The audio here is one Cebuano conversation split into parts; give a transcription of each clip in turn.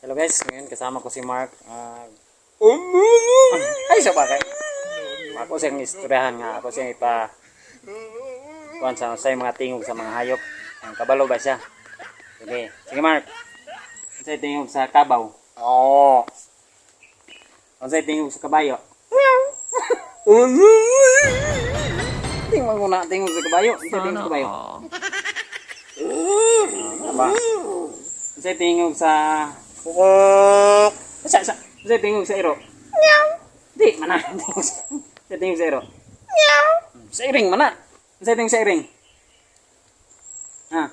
Hello guys, ngayon kasama ko si Mark. Ay, sa bakit? Ako siyang istoryahan nga, ako siyang ipa kuan sa mga tingog sa mga hayop. Ang kabalo ba siya? Sige, sige Mark. Unsay tingog sa kabaw? Oo. Unsay tingog sa kabayo? Tingog mo na tingog sa kabayo. Unsay tingog Sana sa kabayo? all. Ano ba? Unsay tingog sa sa unsay tingog sa iro? Di mana tingog sa unsay tingog sa iro? Sa iring mana. Unsay tingog sa iring? Ha?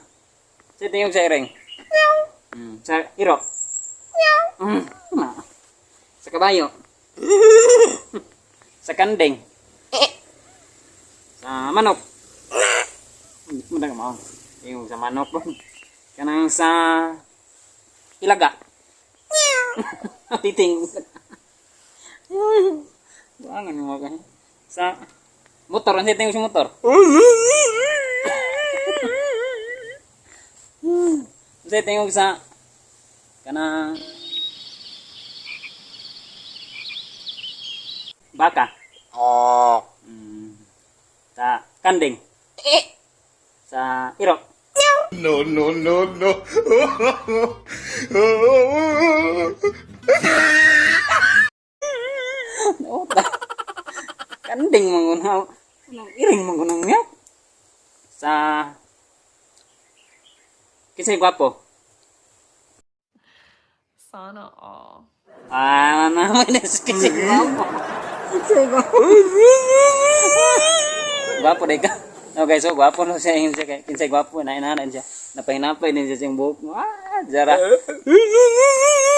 Unsay tingog sa iring? Sa iro. Na. Sa kabayo. Sa kanding. Sa manok. Hindi mo na mo. Tingog sa manok. Kanang sa ilaga. Titing. Buangan mo ka. Sa motor, ang tingog sa motor. Unsay tingog sa kanang baka? Oo. Sa kanding. Sa iro. No, no, no, no. Ota. Kanding mangunaw. Anong iring mangunang niya? Sa kinsay gwapo? Sana all. Ah, naman na kinsay gwapo. Kinsay gwapo. Gwapo day ka. No guys, so gwapo no siya yung siya kinsay gwapo na inahan siya. Napahinapay din siya siyang buhok. Ah, jara.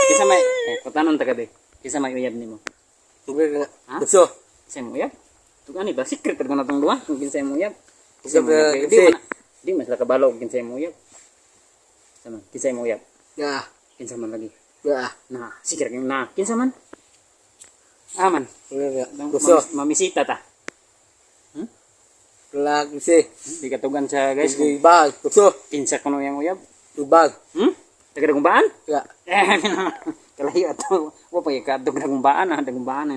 Kinsa may eh, kutanon ta ka be. Kinsa may uyab nimo? Ha? Ha? Gusto. Kinsa mo uyab? Tugan ba secret ko na tong duha kung kinsay mo uyab. Kinsa mo Gusto, uyab. Di kinsa. man di man sila kabalo kung kinsay mo uyab. Sama, kinsay mo uyab. Na. Kinsa man lagi. Na. Na, secret yung na. Kinsa man? Aman. Gusto. Mamisita ta. Lag si. Di katugan siya guys. Kung Bag. Gusto. kinsa kuno yang uyab. Bag. Taga Dagumbaan? Ya. Eh, kalayo ato. Wa pa kadtog Dagumbaan ah, Dagumbaan.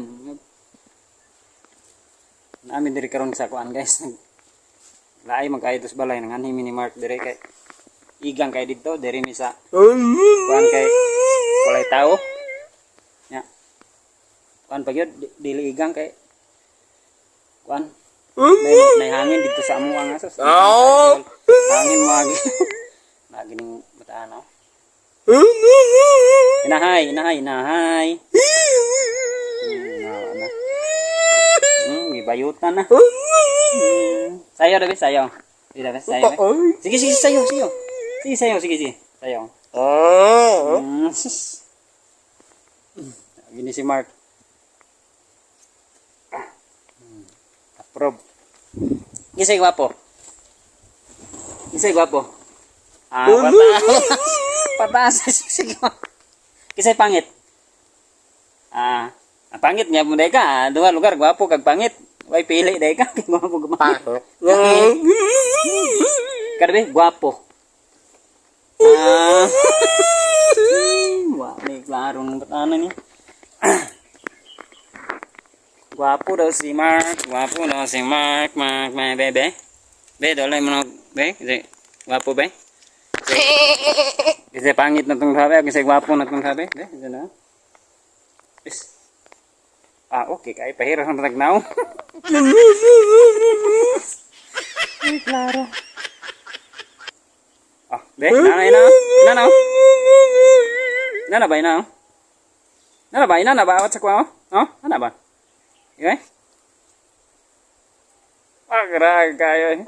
Namin diri karon sa kuan guys. Laay man kayo dos balay nang anhi mini Mark diri kay igang kay didto diri mi sa kuan kay walay tao. Nya. Kuan pa gyud dili igang kay kuan may hangin dito sa amo ang asos. Oo. Hangin mo agi. Lagi ning bataan oh. Inahay, inahay, inahay. Nawa na. Gibayutan na. Sayo daw, sayo. Sige daw, sayo. Sige, sige, sayo, sayo. Sige, sayo, sige, sige. Sayo. Oh. Sus. Gini si Mark. Approve. Kisay gwapo. Kisay gwapo. Ah, pataas. Pataas. Sige. Kisay pangit. Ah, ang pangit nga mo day ka. Ah, duha lugar gwapo kag pangit. Way pili day ka. Gwapo kag pangit. Karbe gwapo. Ah. Wa ni klaro ng batana ni. Gwapo daw si Mark, gwapo daw si Mark, Mark, my baby. Be, dolay mo na, be, kasi gwapo be. Kasi pangit na tong sabi, kasi gwapo na tong sabi. Be, kasi na. Is. Ah, okay, kay pahira sa matagnaw. Ay, klaro. Ah, be, nana ina. Nana. Nana ba ina? Nana ba ina na ba awat sa kwa? Oh, nana ba? Okay? Ah, grabe kayo. Eh.